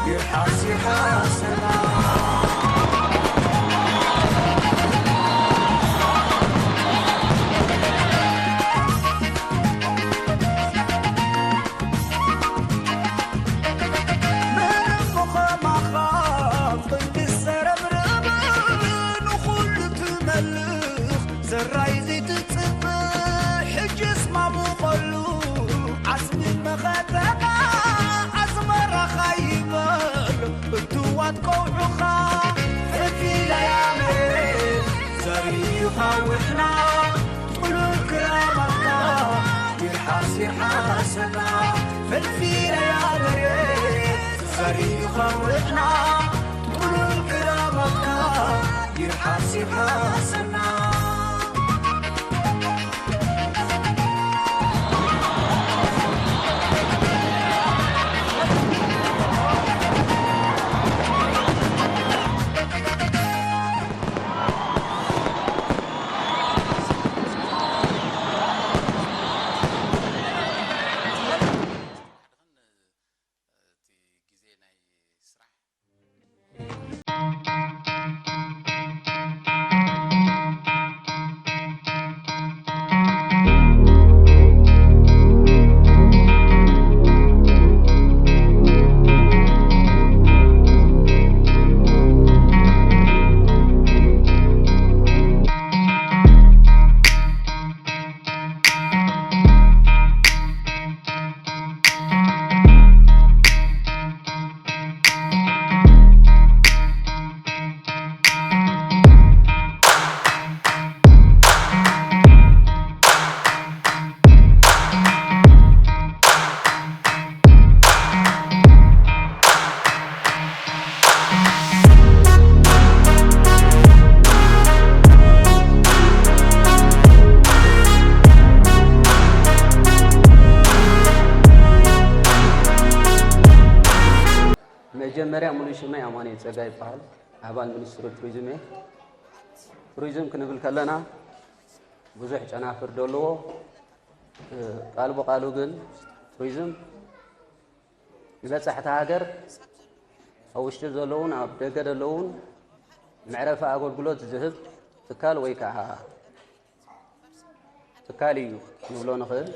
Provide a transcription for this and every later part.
ይርሓስ ይርሓሰና። ምንም ኸማኻ ቅድስ ዘረብርብ ንኹሉ ትመልኽ ዘራይ ዘይትጽብእ ሕጅስ ማሙቐሉ ዓስቢ መኸተኻ ኣስመራኻ ይበል እትዋት ከውዑኻ ፍልፊለያ መሬት ዘርዩ ኻውሕና ጥሉል ክራማትካ ይርሓስ ይርሓሰና ፍልፊለያ መሬት ዘርዩ ኻውሕና ጥሉል ክራማትካ ይርሓስ ይርሓሰና። መጀመርያ ሙሉእ ሽመይ ኣማኑኤል ጸጋ ይበሃል። ኣባል ሚኒስትሪ ቱሪዝም እየ። ቱሪዝም ክንብል ከለና ብዙሕ ጨናፍር ደለዎ። ቃል ብቃሉ ግን ቱሪዝም ንበጻሕቲ ሃገር ኣብ ውሽጢ ዘለውን ኣብ ደገ ዘለውን መዕረፊ ኣገልግሎት ዝህብ ትካል ወይ ከዓ ትካል እዩ ንብሎ ንኽእል።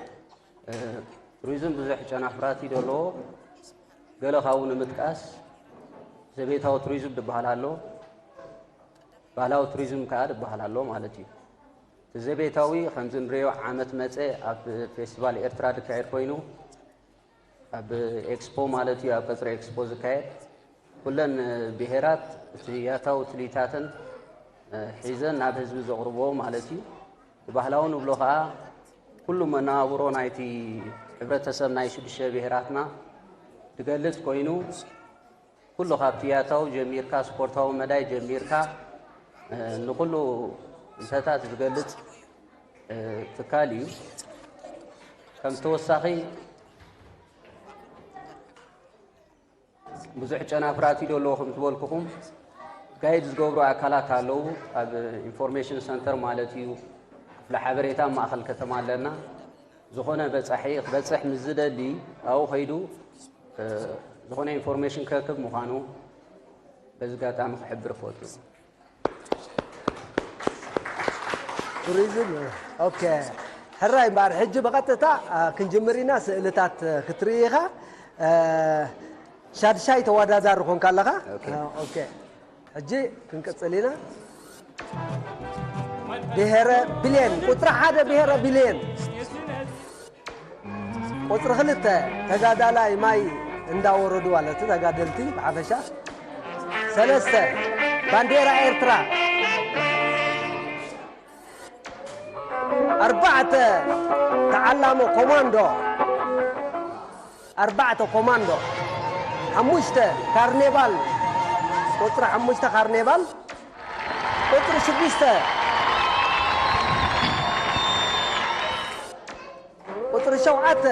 ቱሪዝም ብዙሕ ጨናፍራት እዩ ዘለዎ። ገለ ካብኡ ንምጥቃስ ዘቤታዊ ቱሪዝም ዝበሃል ኣሎ፣ ባህላዊ ቱሪዝም ከዓ ዝበሃል ኣሎ ማለት እዩ። እቲ ዘቤታዊ ከምዚ ንሪኦ ዓመት መፀ ኣብ ፌስቲቫል ኤርትራ ዝካየድ ኮይኑ ኣብ ኤክስፖ ማለት እዩ፣ ኣብ ቀፅሪ ኤክስፖ ዝካየድ ኩለን ብሄራት እቲ ያታዊ ትልይታተን ሒዘን ናብ ህዝቢ ዘቕርቦ ማለት እዩ። እቲ ባህላዊ ንብሎ ከዓ ኩሉ መነባብሮ ናይቲ ሕብረተሰብ ናይ ሽዱሽተ ብሄራትና ዝገልፅ ኮይኑ ኩሉ ካብቲ ያታዊ ጀሚርካ ስፖርታዊ መዳይ ጀሚርካ ንኩሉ እንተታት ዝገልፅ ትካል እዩ። ከም ተወሳኺ ብዙሕ ጨናፍራት እዩ ዘለዎ። ከም ዝበልኩኹም ጋይድ ዝገብሩ ኣካላት ኣለዉ። ኣብ ኢንፎርሜሽን ሰንተር ማለት እዩ፣ ክፍለ ሓበሬታ ማእኸል ከተማ ኣለና። ዝኾነ በፃሒ ክበፅሕ ምስ ዝደሊ ኣብኡ ከይዱ ዝኾነ ኢንፎርሜሽን ክረክብ ምዃኑ በዚ ኣጋጣሚ ክሕብር እፈቱ። ቱሪዝም። ኦኬ፣ ሕራይ እምበኣር ሕጂ ብቐጥታ ክንጅምር ኢና። ስእልታት ክትርኢ ኢኻ። ሻድሻይ ተወዳዳሪ ኮንካ ኣለኻ። ኦኬ፣ ሕጂ ክንቅፅል ኢና። ብሄረ ብሌን፣ ቁፅሪ ሓደ ብሄረ ብሌን። ቁፅሪ ክልተ ተጋዳላይ ማይ እንዳወረዱ ማለት ተጋደልቲ ብሓፈሻ። ሰለስተ ባንዴራ ኤርትራ። ኣርባዕተ ተዓላሞ ኮማንዶ። ኣርባዕተ ኮማንዶ። ሓሙሽተ ካርኔቫል። ቁፅሪ ሓሙሽተ ካርኔቫል። ቁፅሪ ሽዱሽተ ቁፅሪ ሸውዓተ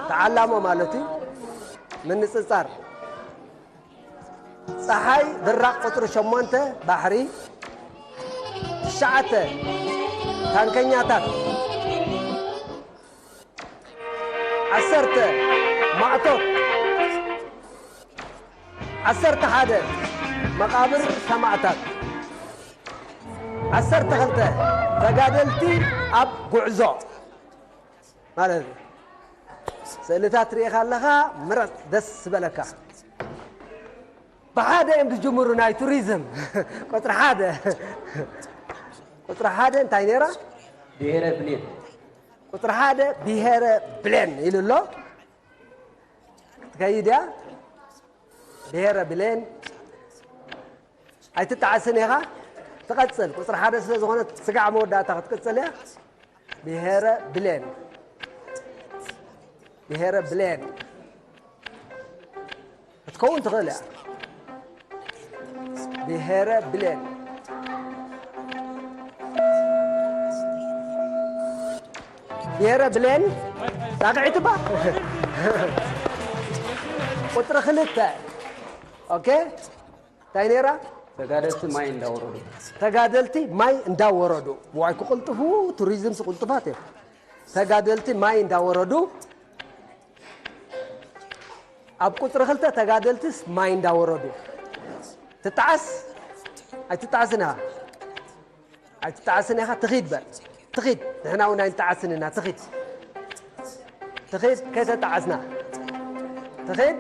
ተዓላሞ ማለት እዩ። ምንፅፃር ፀሓይ ብራቕ ቁፅሪ ሸሞንተ ባሕሪ። ትሽዓተ ታንከኛታት። ዓሰርተ ማእቶት። ዓሰርተ ሓደ መቓብር ሰማእታት። ዓሰርተ ክልተ ተጋደልቲ ኣብ ጉዕዞ ማለት እዩ። ስእልታት ርኢኻ ኣለኻ፣ ምረጽ ደስ ዝበለካ። ብሓደ እዮም ዝጅምሩ ናይ ቱሪዝም። ቁፅሪ ሓደ። ቁፅሪ ሓደ እንታይ ነይራ? ብሄረ ብሌን። ቁፅሪ ሓደ ብሄረ ብሌን ኢሉ ኣሎ። ክትከይድ እያ። ብሄረ ብሌን ኣይትጣዓስን ኢኻ። ትቐጽል። ቁፅሪ ሓደ ስለ ዝኾነት ስጋዕ መወዳእታ ክትቅጽል እያ። ብሄረ ብሌን። ብሄረ ብሌን ክትከውን ትኽእል እያ። ብሄረ ብሌን። ብሄረ ብሌን ጣቕዒት እባ። ቁፅሪ ክልተ። ኦኬ። እንታይ ነይራ? ተጋደልቲ ማይ እንዳወረዱ። ተጋደልቲ ማይ እንዳወረዱ። ዋይ ክቕልጥፉ፣ ቱሪዝም ስቕልጥፋት እዮም። ተጋደልቲ ማይ እንዳወረዱ። ኣብ ቁፅሪ ክልተ ተጋደልትስ ማይ እንዳወረዱ። ትጣዓስ? ኣይትጣዓስን ኢኻ። ኣይትጣዓስን ኢኻ። ትኺድ በል። ትኺድ። ንሕና እውን ኣይንጣዓስን ኢና። ትኺድ። ትኺድ። ከይተጣዓስና። ትኺድ።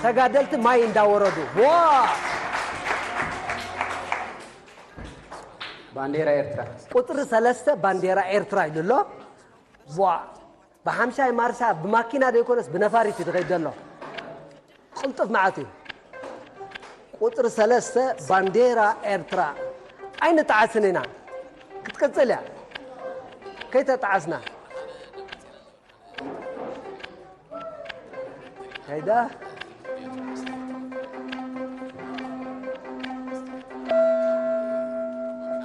ተጋደልቲ ማይ እንዳወረዱ። ዋ! ባንዴራ ኤርትራ። ቁፅሪ ሰለስተ ባንዴራ ኤርትራ ኢሉ ኣሎ። ዋ! ብሓምሻይ ማርሻ ብማኪና ዘይኮነስ ብነፋሪት እዩ ዝኸይድ ዘሎ። ቅልጡፍ መዓት እዩ። ቁፅሪ ሰለስተ ባንዴራ ኤርትራ። ኣይንጣዓስን ኢና። ክትቅፅል እያ። ከይተጣዓስና። ከይዳ።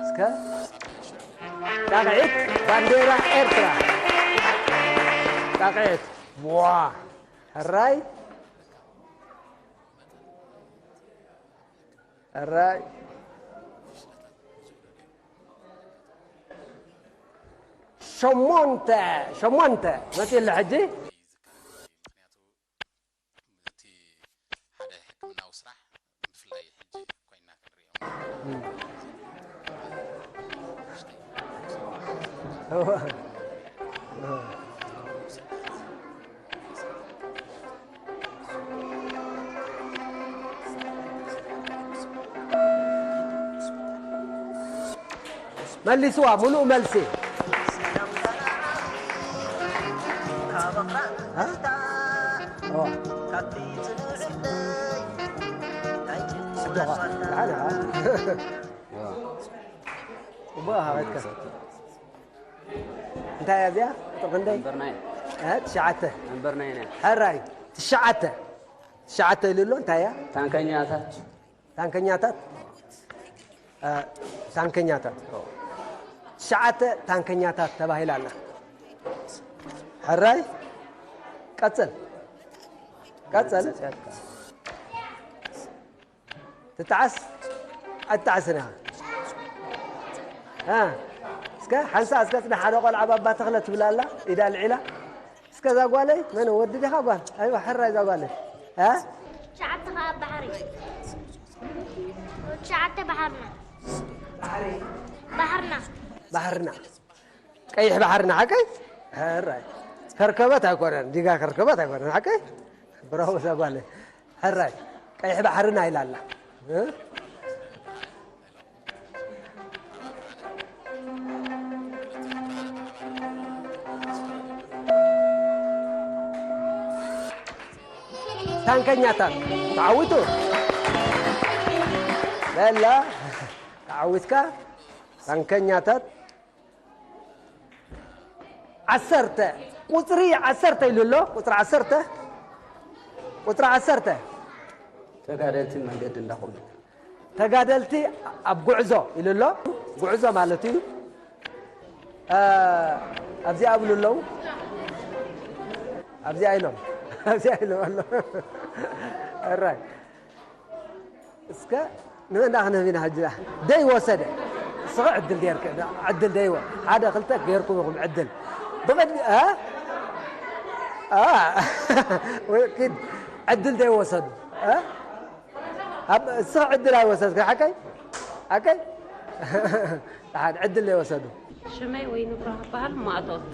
እስከ ጣቕዒት ባንዴራ ኤርትራ። ጣቕዒት። ዋ! ሕራይ። ሕራይ። ሸሞንተ፣ ሸሞንተ መፂኡ ኣሎ ሕጂ። ምኽንያቱ እቲ ሓደ ሕክምናዊ ስራሕ ብፍላይ ሕጂ ኮይና ክንሪኦ። መሊስዋ፣ ምሉእ መልሲ። እ? ኦ። ኣጆኻ፣ ደሓን ኢኻ? ጽቡቕ ኢኻ ከይድካ። እንታይ እያ እዚኣ? ቁጽሪ ክንደይ? መንበር ናይን። እ? ትሽዓተ። መንበር ናይን እያ። ሕራይ፣ ትሽዓተ። ትሽዓተ ኢሉ ኣሎ፣ እንታይ እያ? ታንከኛታት። ታንከኛታት? እ፣ ታንከኛታት። ትሽዓተ ታንከኛታት ተባሂላ ኣላ። ሕራይ፣ ቀጽል። ቀጽል። ትጣዓስ? ኣይትጣዓስን ኢኻ። እ፣ እስከ ሓንሳእ እስከ ጽናሕ፣ ሓደ ቆልዓ ባባ ተኽለ ትብል ኣላ፣ ኢዳ ኣልዒላ። እስከ እዛ ጓለይ፣ መን ወዲ ዲኻ ጓል? ኣይዋ፣ ሕራይ እዛ ጓለይ። እ? ትሽዓተ ኸዓ ባሕሪ። ትሽዓተ ባሕርና። ባሕርና። ባሕርና። ቀይሕ ባሕርና፣ ሓቀይ? ሕራይ። ከርከበት ኣይኮነን፣ ዲጋ ከርከበት ኣይኮነን፣ ሓቀይ? ብራቮ እዛ ጓለይ። ሕራይ። ቀይሕ ባሕርና ኢላ ኣላ። እ? ታንከኛታት ተዓዊቱ። በላ፣ ተዓዊትካ። ታንከኛታት። ዓሰርተ። ቁጽሪ ዓሰርተ ኢሉ ኣሎ። ቁጽሪ ዓሰርተ። ቁጽሪ ዓሰርተ። ተጋደልቲ መንገዲ እንዳኾኑ። ተጋደልቲ ኣብ ጉዕዞ ኢሉ ኣሎ። ጉዕዞ ማለት እዩ። እ፣ ኣብዚኣ ኣብሉ ኣለዉ። ኣብዚኣ ኢሎም። ኣብዚኣ ኢሎም ኣሎ። እራይ። እስከ ንመን ደኣ ክንህብ ኢና ሕጂ ደኣ? ደይ ወሰደ። እስኸ ዕድል ጌርክ፣ ዕድል ደይወ-፣ ሓደ ክልተ ጌርኩም ኢኹም ዕድል። ብቕድ-፣ እ? አ፣ ወይ ኪድ ዕድል ዘይወሰዱ፣ እ? ኣብ፣ እስኻ ዕድል ኣይወሰድካ፣ ሓቀይ? ሓቀይ? ደሓን፣ ዕድል ዘይወሰዱ። ሽመይ ወይኒ ብርሃ እበሃል፣ ማእቶት።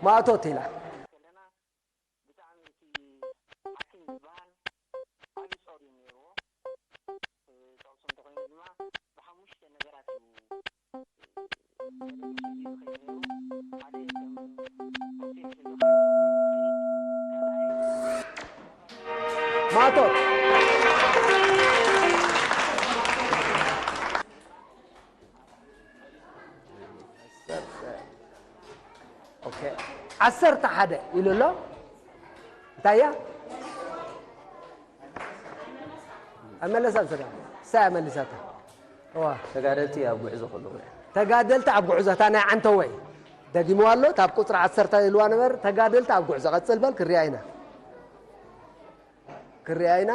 ማእቶት ኢላ። ብጣዕሚ እቲ ሓኪም ዝበሃል ዓቢ ጾር እዩ ነይርዎ። እ፣ ጠቕሱ እንተኾይኑ ድማ ብሓሙሽተ ነገራት እዩ፣ እ፣ ተደሚሩ ዝኸይድ ነይሩ። ሓደ ከም ሆቴል ዝኸይድ፣ ካልኣይ ማእቶት። ኦኬ። ዓሰርተ ሓደ ኢሉ ኣሎ። እንታይ እያ? ኣይመለሳን ስጋ። እሳ እያ መሊሳታ። እዋ። ተጋደልቲ ኣብ ጉዕዞ ከለዉ እያ። ተጋደልቲ ኣብ ጉዕዞ፣ እታ ናይ ዓንተወይ። ደጊምዋ ኣሎ፣ እታ ኣብ ቁጽሪ ዓሰርተ ኢልዋ ነበር፣ ተጋደልቲ ኣብ ጉዕዞ። ቀጽል በል፣ ክሪኣ ኢና። ክሪኣ ኢና።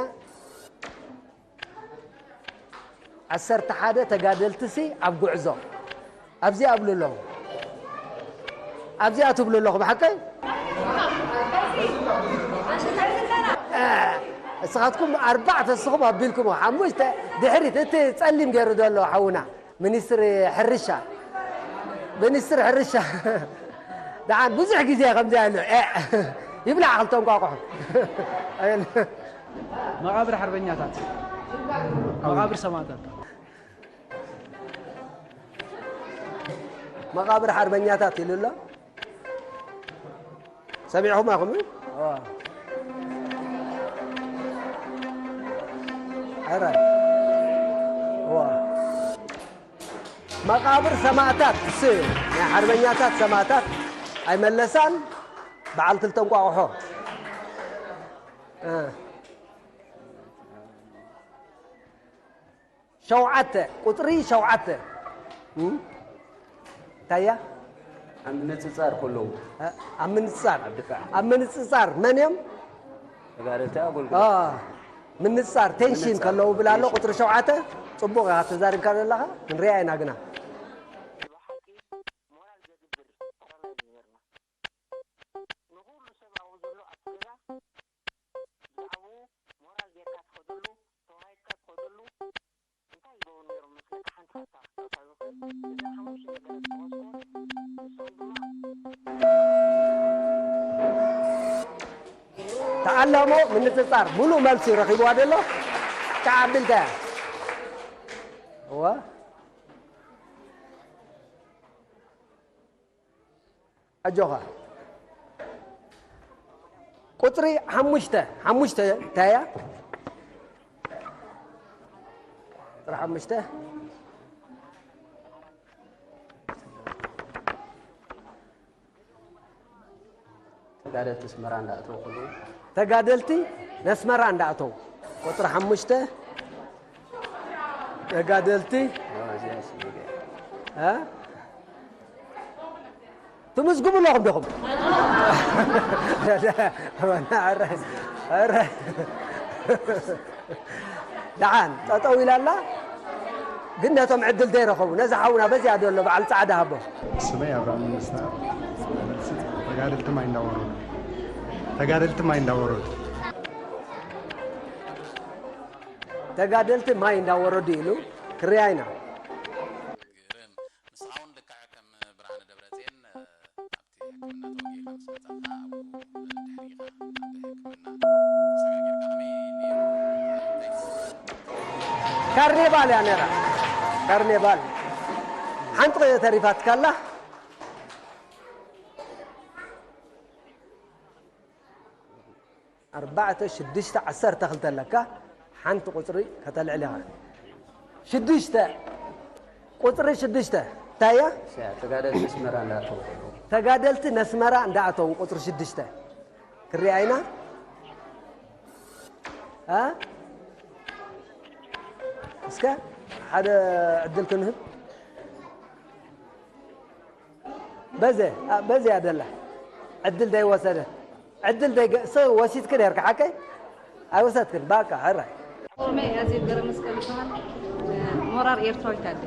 ዓሰርተ ሓደ ተጋደልትሲ ኣብ ጉዕዞ። ኣብዚኣ ኣብሉ ኣለኹም። ኣብዚኣ ትብሉ ኣለኹም፣ ሓቀይ? እ፣ እስኻትኩም ኣርባዕተ እስኹም ኣቢልኩሞ፣ ሓሙሽተ ድሕሪት እቲ ጸሊም ገይሩ ዘሎ ሓውና። ሚኒስትሪ ሕርሻ፣ ሚኒስትሪ ሕርሻ። ደሓን ብዙሕ ግዜ ከምዚ ኣሎ። ኤዕ! ይብላዕ ክልተ እንቋቑሖ። መቓብር ሓርበኛታት፣ መቓብር ሰማእታት። መቓብር ሓርበኛታት ኢሉ ኣሎ። ሰሚዕኹም ኢኹም? እዋ። ሕራይ። እዋ። መቓብር ሰማእታት፣ ስ-፣ ናይ ሓርበኛታት ሰማእታት ኣይመለሳን፣ በዓል ክልተ እንቋቑሖ። እ። ሸውዓተ፣ ቁጽሪ ሸውዓተ። እም? እንታይ እያ? ኣብ ምንጽጻር ከለዉ። እ፣ ኣብ ምንጽጻር። ኣብ ድፋዕ። ኣብ ምንጽጻር መን እዮም? ተጋደልቲ ኣገልግሎት። አ፣ ምንጽጻር፣ ቴንሽን ምንጽጻር። ከለዉ ብላ ኣሎ፣ ቴንሽን። ቁጽሪ ሸውዓተ። ጽቡቕ ኢኻ ተዛሪብካ ዘለኻ፣ ክንሪኣ ኢና ግና። ብሓቂ ሞራል ዘድብር ፓራላይዝ ኔርና። ንኹሉ ሰብ ኣብኡ ዘሎ ኣፍገዛ ብዛዕባኡ ሞራል ጌርካ ትኸደሉ፣ ተዋሂድካ ትኸደሉ፣ እንታይ ይገብሩ ነይሮም መስለካ? ሓንቲ ሓሳብ ክሰጥካ ዝኽእል፣ እዘን ሓሙሽተ ነገራት ዝወስኮ፣ ንሶም ድማ ተኣላሞ ምንጽጻር፣ ሙሉእ መልሲ ረኺብዋ ደሎ? ቃዕ ኣቢልካያ። እዋ። ኣጆኻ። ቁጽሪ ሓሙሽተ፣ ሓሙሽተ እንታይ እያ? ቁጽሪ ሓሙሽተ። ተጋደልቲ ኣስመራ እንዳኣተው ከለዉ። ተጋደልቲ ነስመራ እንዳኣተው። ቁጽሪ ሓሙሽተ። ተጋደልቲ። ኦ፣ እዚኣ ስምዒት እያ። እ? ትምዝግቡ ኣለኹም ዲኹም? ኧረ፣ ኧረ። ደሓን፣ ጠጠው ኢላ ኣላ። ግን ነቶም ዕድል ዘይረኸቡ፣ ነዚ ሓውና በዚኣ ዘሎ በዓል ጻዕዳ ሃቦ። ስመይ ኣብርሃም መንግስተ። ተጋደልቲ ማይ እንዳወረዱ። ተጋደልቲ ማይ እንዳወረዱ። ተጋደልቲ ማይ እንዳወረዱ ኢሉ ክርያ ኢና። ግርም። ንስኻ እውን ልክዕ ከም ብርሃነ ደብረጽዮን፣ እ፣ ኣብቲ ሕክምና ተወጊእካ ምስ መጻእካ ኣብኡ፣ እ፣ ድሕሪኻ ኣብ ሕክምና ተሰጋጊርካ ከመይ ነይሩ? እንታይ ትስምዕ? ካርኔቫል እያ ነይራ። ካርኔቫል። ሓንቲ ተሪፋትካ ኣላ። ኣርባዕተ፣ ሽዱሽተ፣ ዓሰርተ ክልተ ኣለካ። ሓንቲ ቁጽሪ ከተልዕል ኢኻ። ሽዱሽተ፣ ቁጽሪ ሽዱሽተ። እንታይ እያ? ተጋደልቲ ኣስመራ እንዳኣተው። ተጋደልቲ ነስመራ እንዳኣተው ቁጽሪ ሽዱሽተ። ክሪኣ ኢና። እ? እስከ ሓደ ዕድል ክንህብ። በዘ፣ አ፣ በዘ ያደላ። ዕድል ደይወሰደ። ዕድል ደይገ-፣ ሰ-፣ ወሲድክ ነርካ፣ ሓቀይ? ኣይወሰድክን፣ ባቃ፣ ሕራይ። ሽመይ ኣዜብ ገረመስቀል ይበሃል። ሞራል ኤርትራዊት ኣደ።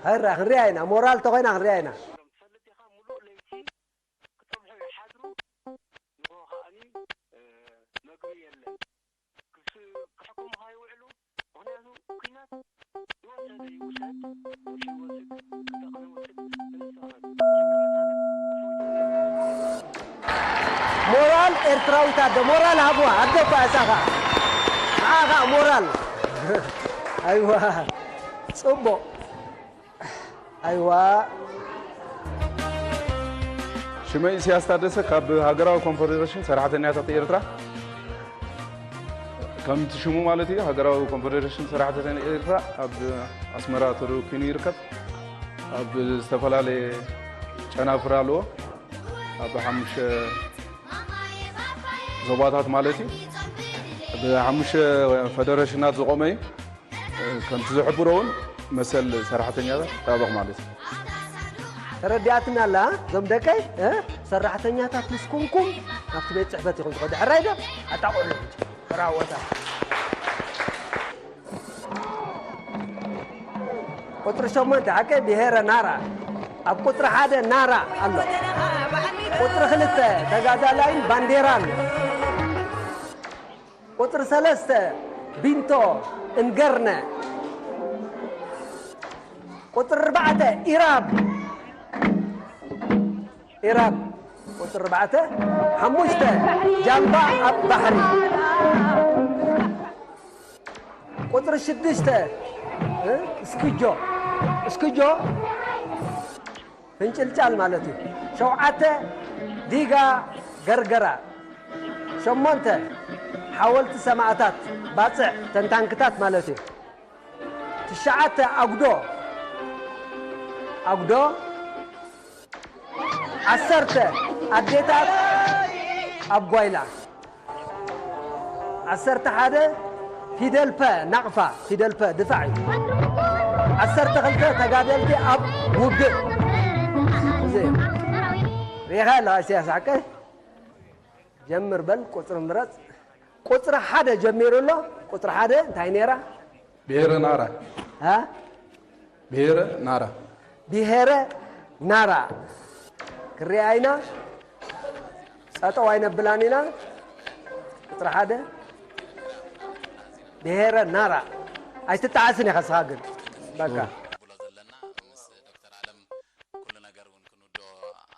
ሕራይ፣ ክንሪኣ ኢና። ሞራል ተኾይና ክንሪኣ ኢና። ትፈልጥ ኢኻ፣ ሙሉእ ለይቲ ክጸብሑ ይሓድሩ። ኤርትራዊት ኣደ ሞራል ሃብዋ፣ ኣደ እኳ እሳ ኸኣ። ንዓ ኸኣ ሞራል። ኣይዋ፣ ጽቡቕ። ኣይዋ። ሽመይ ኢሳያስ ታደሰ፣ ካብ ሃገራዊ ኮንፈደሬሽን ሰራሕተኛታት ኤርትራ። ከምቲ ሽሙ ማለት እዩ፣ ሃገራዊ ኮንፈደሬሽን ሰራሕተኛታት ኤርትራ ኣብ ኣስመራ ተደኪኑ ይርከብ። ኣብ ዝተፈላለየ ጨናፍር ኣለዎ። ኣብ ሓሙሽተ ዞባታት ማለት እዩ። ብሓሙሽተ ፈደረሽናት ዝቖመ እዩ። ከምቲ ዝሕብሮ እውን መሰል ሰራሕተኛታት ይጣበቕ ማለት እዩ። ተረዲኣትና ኣላ፣ እዞም ደቀይ፣ እ? ሰራሕተኛታት ምስ ኮንኩም ናብቲ ቤት ጽሕፈት ኢኹም ትኸዱ። ሕራይ ዶ? ኣጣቕዑ። ተራወታ። ቁጽሪ ሸሞንተ፣ ሓቀይ፣ ብሄረ ናራ። ኣብ ቁጽሪ ሓደ ናራ ኣሎ። ቁጽሪ ክልተ፣ ተጋዳላይን ባንዴራን። ቁጽሪ ሰለስተ፣ ቢንቶ እንገርነ። ቁጽሪ ኣርባዕተ፣ ኢራብ። ኢራብ። ቁጽሪ ኣርባዕተ፣ ሓሙሽተ፣ ጃምባ ኣብ ባሕሪ። ቁጽሪ ሽዱሽተ፣ እ፣ እስክጆ። እስክጆ ፍንጭልጫል ማለት እዩ። ሸውዓተ፣ ዲጋ ገርገራ። ሸሞንተ፣ ሓወልቲ ሰማእታት ባጽዕ ተንታንክታት ማለት እዩ። ትሽዓተ፣ ኣጉዶ። ኣጉዶ። ዓሰርተ፣ ኣዴታት ኣብ ጓይላ። ዓሰርተ ሓደ፣ ፊደል ፐ፣ ናቕፋ፣ ፊደል ፐ፣ ድፋዕ እዩ። ዓሰርተ ክልተ፣ ተጋደልቲ ኣብ ውግእ። እዚ እዩ። ርኢኻ ኣለኻ ኢሳያስ ሓቀይ? ጀምር በል፣ ቁጽሪ ምረጽ። ቁጽሪ ሓደ ጀሚሩ ኣሎ። ቁጽሪ ሓደ እንታይ ነይራ? ብሄረ ናራ። ሃ? ብሄረ ናራ። ብሄረ ናራ። ክሪኣ ኢና። ጠጠው ኣይነብላን ኢና። ቁጽሪ ሓደ ብሄረ ናራ። ኣይትጠዓስን ኢኻ ንስኻ ግን። በቃ። ብሎ ዘለና ምስ ዶክተር ኣለም ኩሉ ነገር እውን ክንውድኦ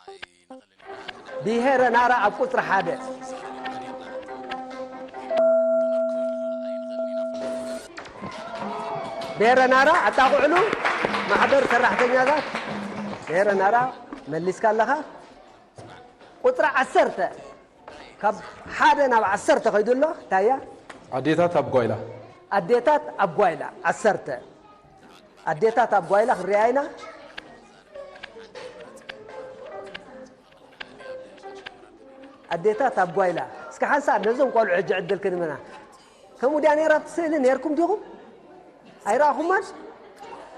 ኣይንኽእልን ኢና። ብሄረ ናራ ኣብ ቁጽሪ ሓደ። ብሄረ ናራ ኣጣቕዕሉ። ማሕበር ሰራሕተኛታት ብሄረ ናራ መሊስካ ኣለኻ። ቁጽሪ ዓሰርተ፣ ካብ ሓደ ናብ ዓሰርተ ከይዱ ኣሎ። እንታይ እያ? ኣዴታት ኣብ ጓይላ። ኣዴታት ኣብ ጓይላ፣ ዓሰርተ። ኣዴታት ኣብ ጓይላ ክንሪኣ ኢና። ኣዴታት ኣብ ጓይላ። እስኪ ሓንሳብ ነዞም ቆልዑ ሕጂ ዕድል ክንህብና። ከምኡ ድያ ነይራ ኣብቲ ስእሊ? ነይርኩም ዲኹም? ኣይረኣኹማን?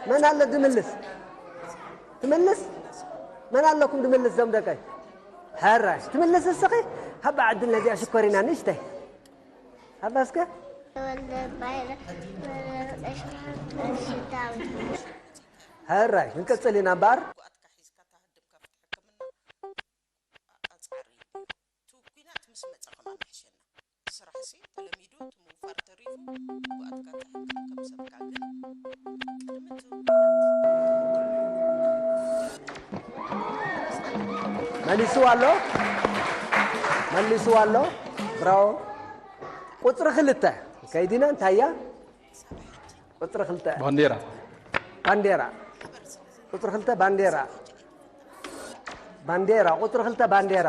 መን ኣሎ ድምልስ? ትምልስ? መን ኣለኩም ድምልስ ዞም ደቀይ? ሕራይ፣ ትምልስ እስኺ? ሃባ ዕድል ነዚኣ ሽኮሪና ንእሽተይ። ሃባ እስከ? ተወልደ ባይረ፣ ቀሺ ዳዊት። ሕራይ፣ ክንቅጽል ኢና እምበኣር። ኣጽዓሪ እዩ ነይሩ። እቲ ኲናት ምስ መጸ ከማን ይሕሸና። ስራሕሲ ተለሚዱ፣ እቲ ምውፋር ተሪፉ፣ ግቡኣትካ ተሕክም ከም ሰብካ ግን ቅድሚ እቲ ኲናት መሊስዋ ኣሎ፣ መሊስዋ ኣሎ። ብራቮ። ቁጽሪ ክልተ ከይዲና እንታይ እያ? ቁጽሪ ክልተ። ባንዴራ። ባንዴራ። ቁጽሪ ክልተ ባንዴራ። ባንዴራ። ቁጽሪ ክልተ ባንዴራ።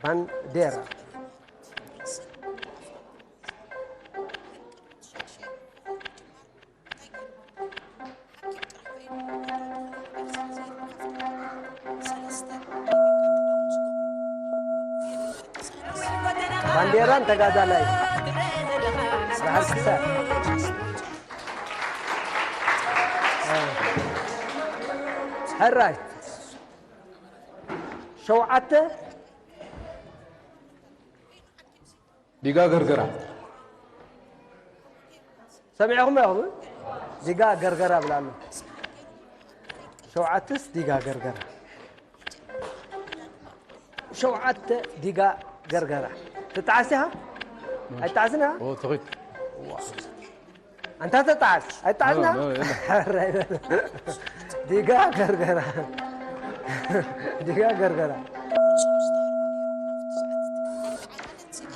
ባንዴራ። ባንዴራን ተጋዳላይ በዓል ክሳብ። ሕራይ። ሸውዓተ። ዲጋ ገርገራ። ሰሚዕኹም ኢኹም? ዲጋ ገርገራ ብላ ኣሎ። ሸውዓተስ ዲጋ ገርገራ። ሸውዓተ ዲጋ ገርገራ። ትጠዓስ ኢኻ? ኣይጠዓስን ኢኻ? ኦ፣ ትኺድ። ኣንታ ተጠዓስ። ኣይጠዓስና? ኖ፣ ኖ፣ የለን። ዲጋ ገርገራ። ዲጋ ገርገራ።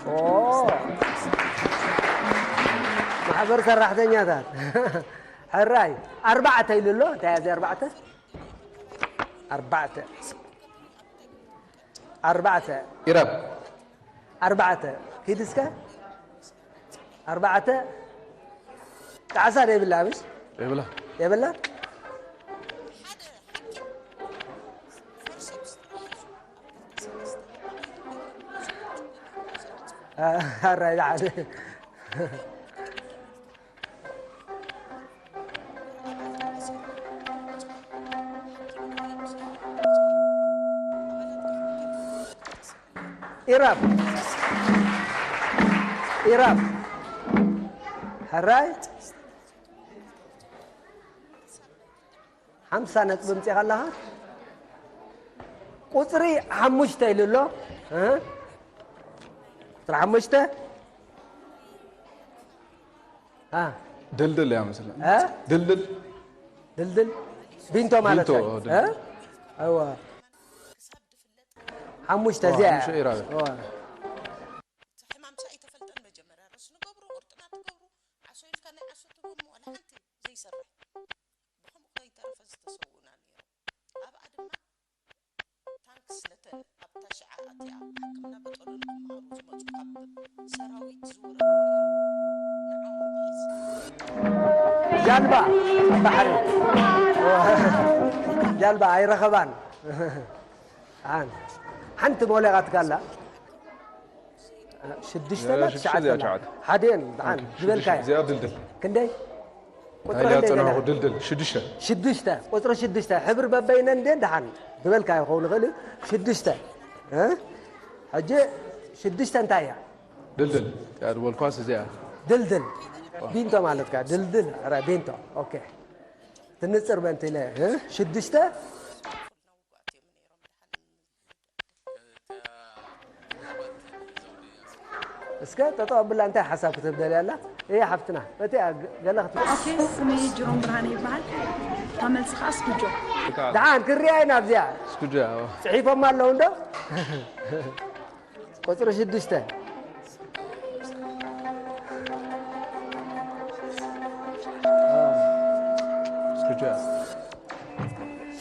ኦ፣ ማሕበር ሰራሕተኛታት። ሕራይ፣ ኣርባዕተ ኢሉ ኣሎ። እንታይ እዚ ኣርባዕተ? ኣርባዕተ። ኣርባዕተ። ኢራብ። ኣርባዕተ። ኪድ እስከ። ኣርባዕተ። ጣዕሳ ዶ የብላ፣ ምሽ? የብላ። የብላ? ኣራይ፣ ደሓን። ኢራብ። ኢራብ። ሕራይ። ሓምሳ ነጥቢ ኣምጺእካ ኣለኻ። ቁጽሪ ሓሙሽተ ኢሉ ኣሎ። እ? ቁጽሪ ሓሙሽተ? እ? ድልድል እያ መስለኒ። እ? ድልድል። ድልድል? ቢንቶ ማለት ቢንቶ፣ እዩ። ድልድል። እ? እወ። ሓሙሽተ ዋ፣ እዚኣ እያ። ሓሙሽተ ኢራብ። እወ። ሕማም ሳ ኣይተፈልጠን መጀመርያ ርእሲ ንገብሩ ቁርጥና ትገብሩ ዓሶ ኢልካ ናይ ዓሶ ትብሉ ዋላ ሓንቲ ዘይሰርሕ ብኸምኡ ከይተረፈ ዝተሰውኡና ነይሮም ኣብኣ ድማ ታንክስ ነተን ኣብታ ሽዓ ኣትያ ሕክምና በጠሎ ንክመሃሩ ዝመፁ ካብ ሰራዊት ዝወረዱ ነይሮም ንዓኦም ሒዝ ጃልባ ባሕሪ ጃልባ ኣይረኸባን ሓንቲ ሞሌቓትካ ኣላ ሽዱሽተ ና ትሽዓተ ና ሓደ እየን ደሓን ዝበልካዮ እዚኣ ድልድል ክንደይ ቁፅሪ ክንደይ ገለ ድልድል ሽዱሽተ ሽዱሽተ ቁፅሪ ሽዱሽተ ሕብሪ በበይነን እንዴ ደሓን ዝበልካዮ ክኸውን ይኽእል እዩ ሽዱሽተ ሕጂ ሽዱሽተ እንታይ እያ ድልድል ዝበልኳስ እዚኣ ድልድል ቢንቶ ማለት ካ ድልድል ቢንቶ ትንፅር በንቲ ኢለ ሽዱሽተ እስከ ጠጠው ኣብላ እንታይ ሓሳብ ክትህብ ደልያ ኣላ እየ ሓፍትና በቲ ገለ ክት ኦኬ ስመይ ጅሮም ብርሃነ ይበሃል እታ መልሲ ከዓ ስኩጆ ደሓን ክሪኣ ኢና ኣብዚኣ ስኩጆ ፅሒፎም ኣለዉ እንዶ ቁፅሪ ሽዱሽተ ስኩጆ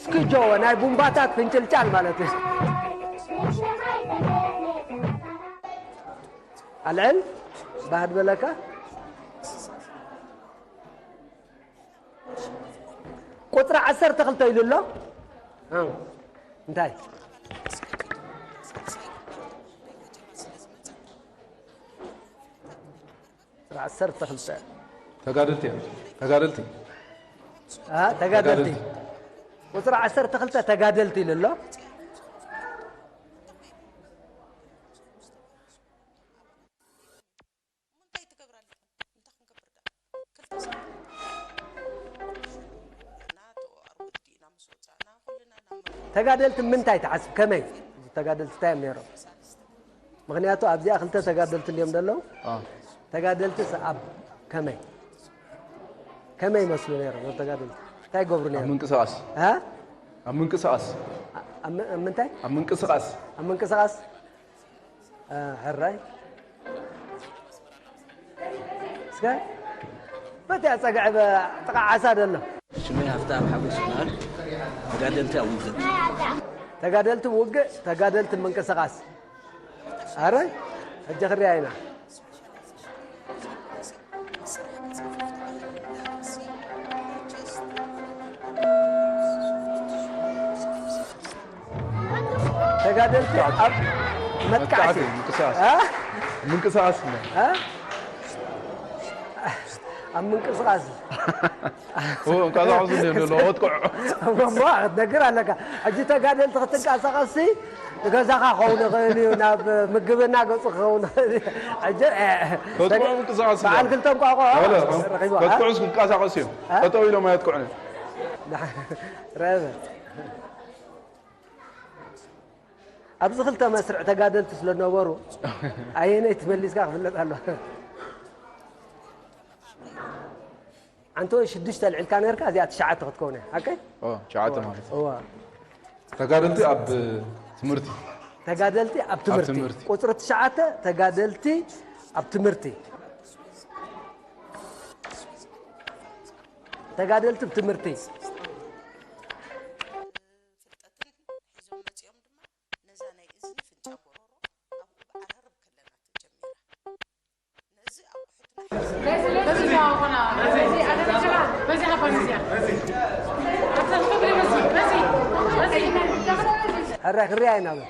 ስኪጆ ናይ ቡምባታት ፍንጭልጫል ማለት እዩ። ኣልዕል ባህድ በለካ ቁፅሪ ዓሰርተ ክልተ ኢሉ ኣሎ። እንታይ ዓሰርተ ክልተ ተጋደልቲ እዮም ተጋደልቲ ተጋደልቲ ቁፅሪ ዓሰርተ ክልተ ተጋደልቲ ኢሉ ኣሎ ተጋደልቲ ምንታይ ትሓስብ ከመይ ተጋደልቲ እንታይ እዮም ነይሮም ምኽንያቱ ኣብዚኣ ክልተ ተጋደልቲ እንዲዮም ዘለዉ ተጋደልቲ ኣብ ከመይ ከመይ ይመስሉ ነይሮም ተጋደልቲ እንታይ ይገብሩ ነይሮም ምንቅስቃስ ኣብ ምንቅስቃስ ምንታይ ኣብ ምንቅስቃስ ኣብ ምንቅስቃስ ሕራይ እስከ በቲ ኣፀግዐ ጥቓ ዓሳ ደሎ ሽመይ ሃፍታም ሓጎስ ይበሃል። ተጋደልቲ ኣብ ውግእ። ተጋደልቲ ውግእ፣ ተጋደልቲ ምንቅስቓስ። ኣረ ሕጂ ክሪኣ ኢና። ተጋደልቲ ኣብ መጥቃዕቲ ምንቅስቃስ ኣብ ምንቅስቃስ እንቃሳቀሱ እንዲም ዘለዉ ወጥቅዑ እሞ ክትነግር ኣለካ ሕጂ ተጋደልቲ ክትንቀሳቀስሲ ንገዛኻ ክኸውን ይኽእል እዩ ናብ ምግብና ገፁ ክኸውን ይኽእል እዩ ሕጂ በዓል ክልተ እንቋቆ ረኪቡ ክትንቀሳቀሱ እዮም ጠጠው ኢሎም ኣየጥቅዑን እዮም ረበ ኣብዚ ክልተ መስርዕ ተጋደልቲ ስለ ነበሩ ኣየነይቲ መሊስካ ክፍለጥ ኣሎ። ኣንተ ወይ ሽዱሽተ ኣልዒልካ ነርካ እዚኣ ትሽዓተ ክትከውን እያ። ሓቀይ? ኦ፣ ትሽዓተ ማለት። እዋ። ተጋደልቲ ኣብ ትምህርቲ። ተጋደልቲ ኣብ ትምህርቲ። ትምህርቲ። ቁጽሪ ትሽዓተ፣ ተጋደልቲ ኣብ ትምህርቲ። ተጋደልቲ ኣብ ትምህርቲ። ፍልጠትን ሒዞም መጺኦም ድማ ነዛ ናይ እዝኒ ፍንጫ ጎሮሮ ኣብኡ ብኣራርብ ከለና ተጀሚራ። ነዚ ኣቑሑትና ሒዞም ሕራይ ክርያ ኢና በል።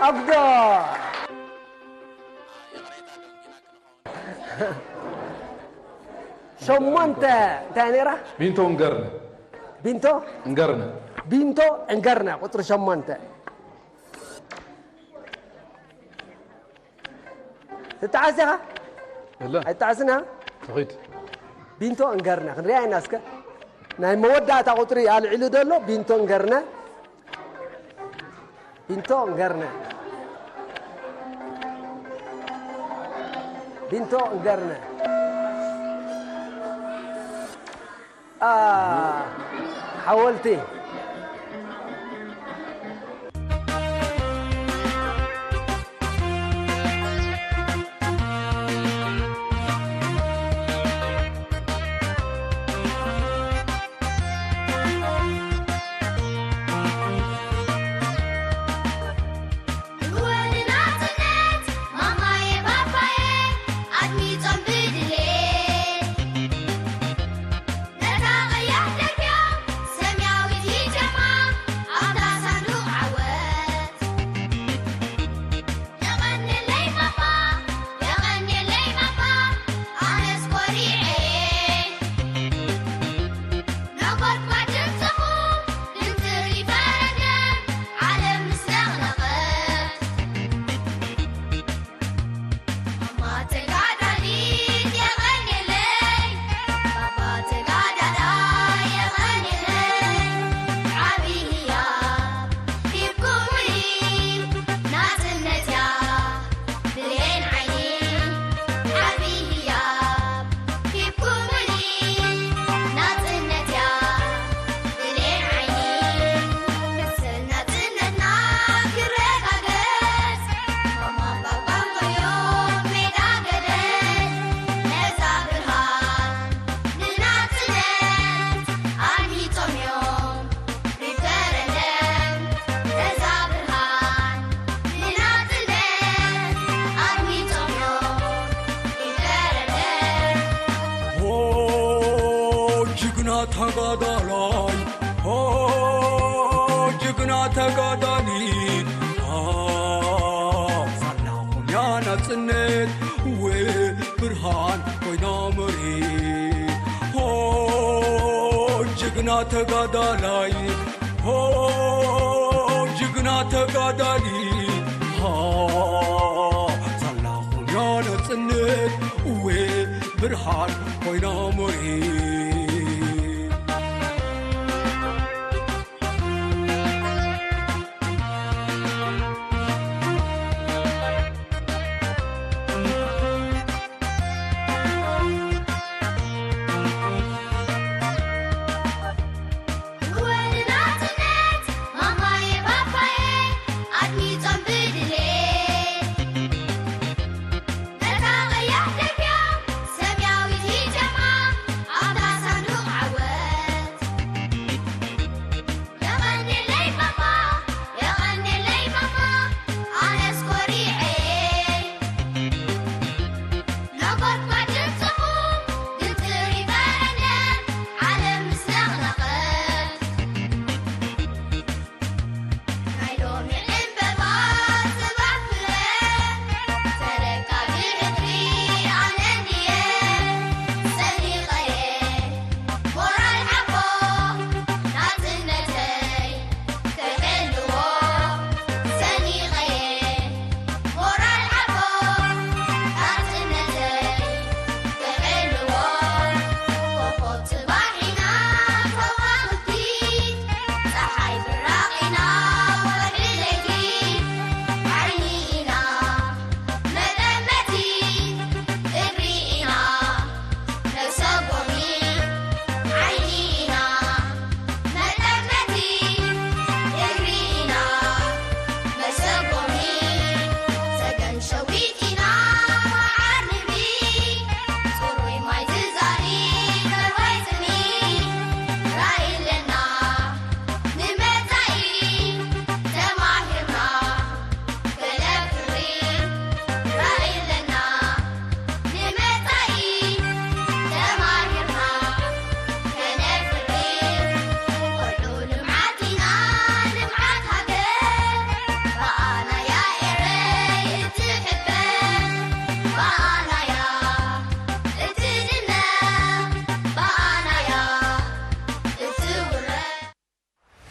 ኣጉዶ። ሸሞንተ እንታይ ነይራ? ቢንቶ እንገርነ። ቢንቶ? እንገርነ። ቢንቶ እንገርነ ቁጽሪ ሸሞንተ። ትጠዓስ ዲኻ? የለ። ኣይትጠዓስን ኢኻ? ትኺድ። ቢንቶ እንገርነ ክንሪኣ ኢና እስከ። ናይ መወዳእታ ቁጽሪ ኣልዒሉ ዘሎ ቢንቶ እንገርነ። ቢንቶ እንገርነ። ቢንቶ እንገርነ። ኣ፣ ሓወልቲ። ጅግና ተጋዳላይ፣ ኦ ጅግና ተጋዳሊት፣ ኦ ሳላ ኾንያ ናጽነት፣ ው ብርሃን ኮይና መሬት፣ ኦ ጅግና ተጋዳላይ፣ ኦ ጅግና ተጋዳሊት፣ ኦ ሳላ ኾንያ ናጽነት፣ ው ብርሃን ኮይና መሬት።